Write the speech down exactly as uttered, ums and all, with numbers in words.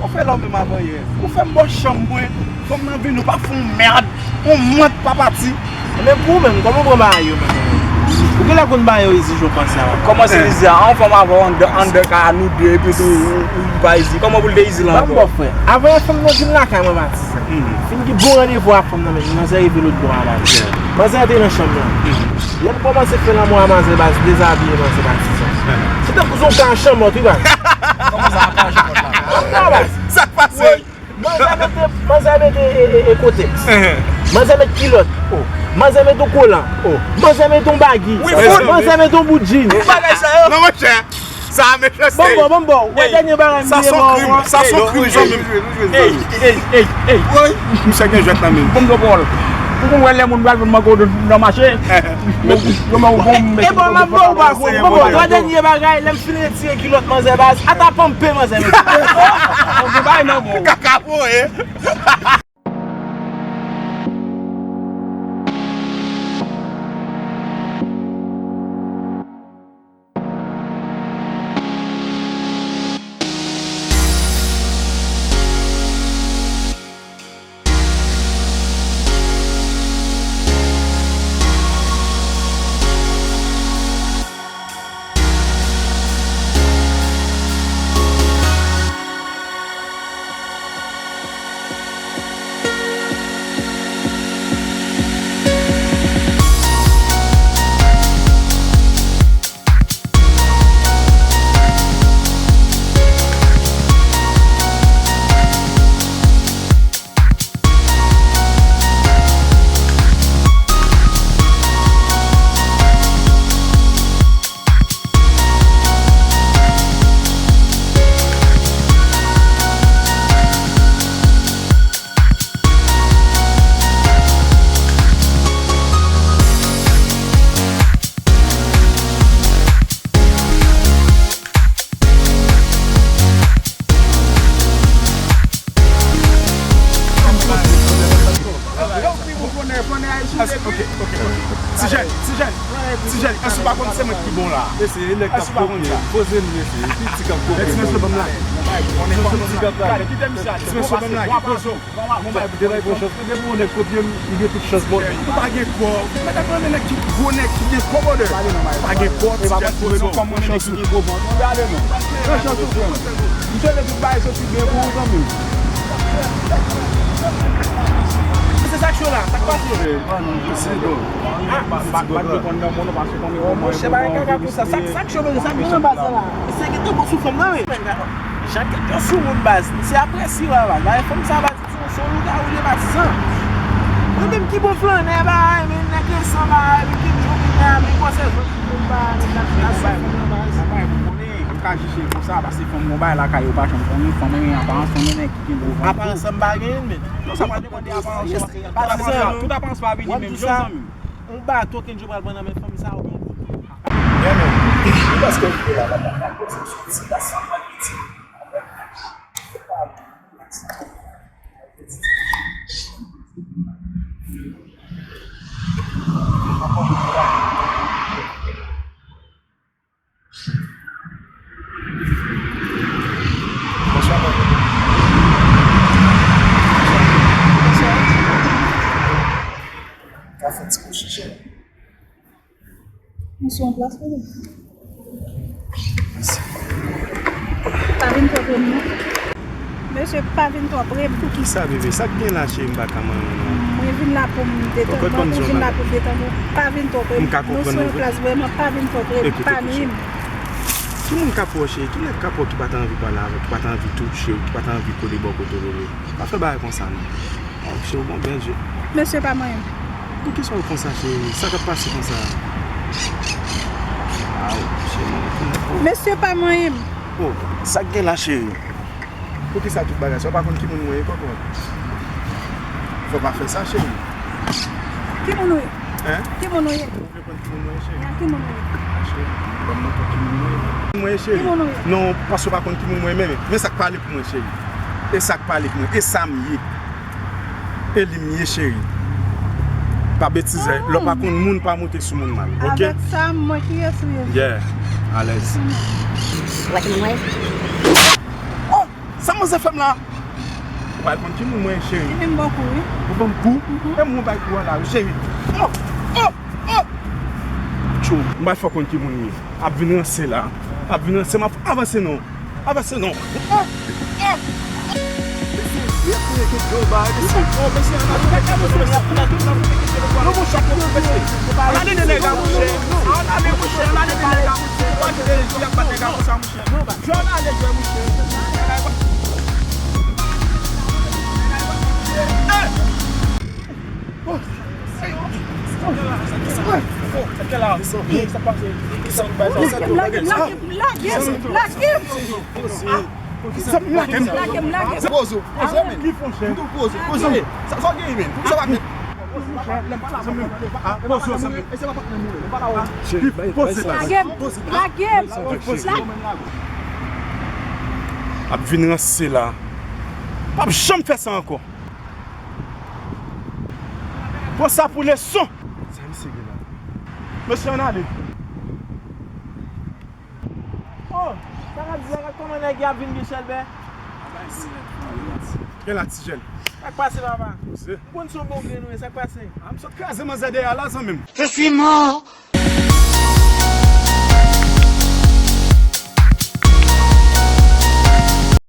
Fè lòm menm avan yè. Ou fè m bò chanm mwen. Fanm nan vini, ou pa fè yon mèd. Yon mant pa pati. Men pou ou menm, kòman w pran bagay yo menm? Ou genlè konn bagay yo izi jou konsa. Kòman se izi a? An fanm avè w anndan, anndan kay a nou de, epi tou, ou, ou pa izi. Kòman pou l te izi la ankò? Ban m bò frè. Avan yè fanm nan vin lakay mwen, Patizan. Fin gen bon randevou ak fanm nan menm. Manzè rive lòt bò a, Patizan. Manzè antre nan chanm lan. Lè m kòmanse fè lanmou a manzè, baz, dezabiye manzè, Patizan. Se tankou se yon ka an chanmòt, wi, baz. Kòman sa, ka an chanmòt la? Non, baz. Sa k pase? Manzè mete, manzè mete, e, e, e, kotèks. Manzè met kilòt. Manzè met yon kolan. Manzè met yon bagi. Manzè met yon bout djin. Bagay sa yo. Non, monchè. Sa a mechanste. Bon, bon, bon, bon. Wè dènye bagay m bliye ba w. Sa se yon krim, sa se yon krim, zanmi m. Ey, ey, ey, ey. Woy, misye gen jwèt nan men l. Bon, bon, bon. Ou konn wè lè moun pral vin manke w nan mache. Yo, yo, yo, bon, e bon, m ap ba w, ba w, bon, bon, bon, wè dènye bagay, lè m fin retire kilòt manzè baz, ata panpe manzè mete. Bon, bay non, bon. Kaka voye. Ti jèn, ti jèn, ti jèn, èske w pa konn se mwen ki bon la? Mesye, e nèg k ap kopye, poze nou mesye, e piti k ap kopye. Ti mesye, ban m la. Ti mesye, ban m la. Poze w. Depi yon nèg kopye m, li gen tout chans bon. Ou pa gen kò. Ou pa ta pran nèg ki gwo nèg ki gen kò, brother. Pa gen kò, ti jèn, poze w. Pran chans ou, frè m. Misye vle tout bagay soti byen pou ou, zanmi. Se sa k cho la, sa k pase? Ah non, se bon. Monchè, bagay kaka konsa. Sa, sa k cho, men sa k gen nan baz la. Se ki te bon sou fanm nan, wi. Jan kèk yo sou moun baz. Se apre sira baz. Bagay fanm sa baz. Se yon, se yon lougawou li ye, Patizan. Mwen menm ki bon flannè, bagay, men nèg resan, bagay, men ki djòb li la, men konsèvan ki bon, bagay, men nèg la sou fanm nan, bagay. Sa bagay pou konnen, ou ka jije konsa, paske fanm gon bagay lakay yo pa janm konnen, fanm gen aparans, fanm gen nèg ki gen gwo vant. Aparans sa m pa genyen, men. Non, sa pa depann de aparans ou. Patizan, tout aparans pa vini menm jan, zanmi. Yon bato Kenzo pral pran nan men fanm sa yo. Yeah, man. Ou paske m te la, la, la, la, la, la, la, la, la, la, la, la, la, Ka fè ti kouche chè. M sou yon plas pou ou. Pa vin twò pre m non. Mesye, pa vin twò pre m. Poukisa, bebe? Sa k gen la, cheri, m pa ka manyen w non. Mwen vin la pou m detann mwen, ou vin la pou w detann ou. Pa vin twò pre m. Nou sou yon plas vrèman, pa vin twò pre m. Pa nwi m. Ki moun k ap wè w, cheri? Ki nèg k ap wè w ki pa ta anvi pale avè w, ki pa ta anvi touche w, ki pa ta anvi kole bò kote w, bebe? Pa fè bagay konsa non. Aw, cheri, w gon bèl je. Mesye pa manyen m. Poukisa w konsa, cheri? Sa k ap pase konsa? Aw, cheri, mwen konnen. Mesye pa manyen m. Oh, sa k gen la, cheri? Poukisa tout bagay sa? W pa konn ki moun mwen ye, kòkò? Fò w pa fè sa, cheri. Ki moun ou ye? Hein? Ki moun ou ye? Ou vle konn ki moun mwen ye, cheri? Ya, ki moun ou ye? Cheri, ban m montre w ki moun mwen ye. Ki moun mwen ye, cheri? Ki moun ou ye? Non, paske w pa konn ki moun mwen ye, men, men sa k pale pou mwen, cheri. E sa k pale pou mwen, e sa m ye. E li m ye, cheri. Pa betize, lè w pa konn moun, pa monte sou moun mal, oke? Avèk sa, mwen kiyès ou ye? Yeah, alèz. Ou wè ki moun mwen ye? Oh! Sa manzè fè m la? Ou pral konn ki moun mwen ye, cheri. Li menm bò kou, wi. Ou ban m kou? Mhm. E mwen bay kou a la, wi, cheri. Oh! Oh! Oh! Tchou, m pral fè w konn ki moun m ye. Ap vin ranse la. Ap vin ranse, m ap avanse non. Avanse non. Oh! Oh! Non, monchè, ap fè mesye. Ann ale de nèg la, monchè. Ann ale, monchè, ann ale de nèg la, monchè. Ou pa kite nèg la ap bat nèg la konsa, monchè. Jòl ale jwè, monchè. Hey! Lage m, lage m, lage m, lage m. Poze w, poze w, men. Poze w. Sa, sa w genyen, men. Poukisa w pa met Lage m! Lage m! Ap vin ranse la. P ap janm fè sa ankò. Pran sa pou leson. Sa misye gen la? Mesye, ann ale. Oh, sa k ap di la, gad kòman nèg yo ap vin gen chèlbè. Gen la, ti jèn. Sa k pase, papa? Poze. M konn se yon bon grenn ou ye, sa k pase? A, m sot kraze manzè dèyè a la, zanmi m. Je suis mort.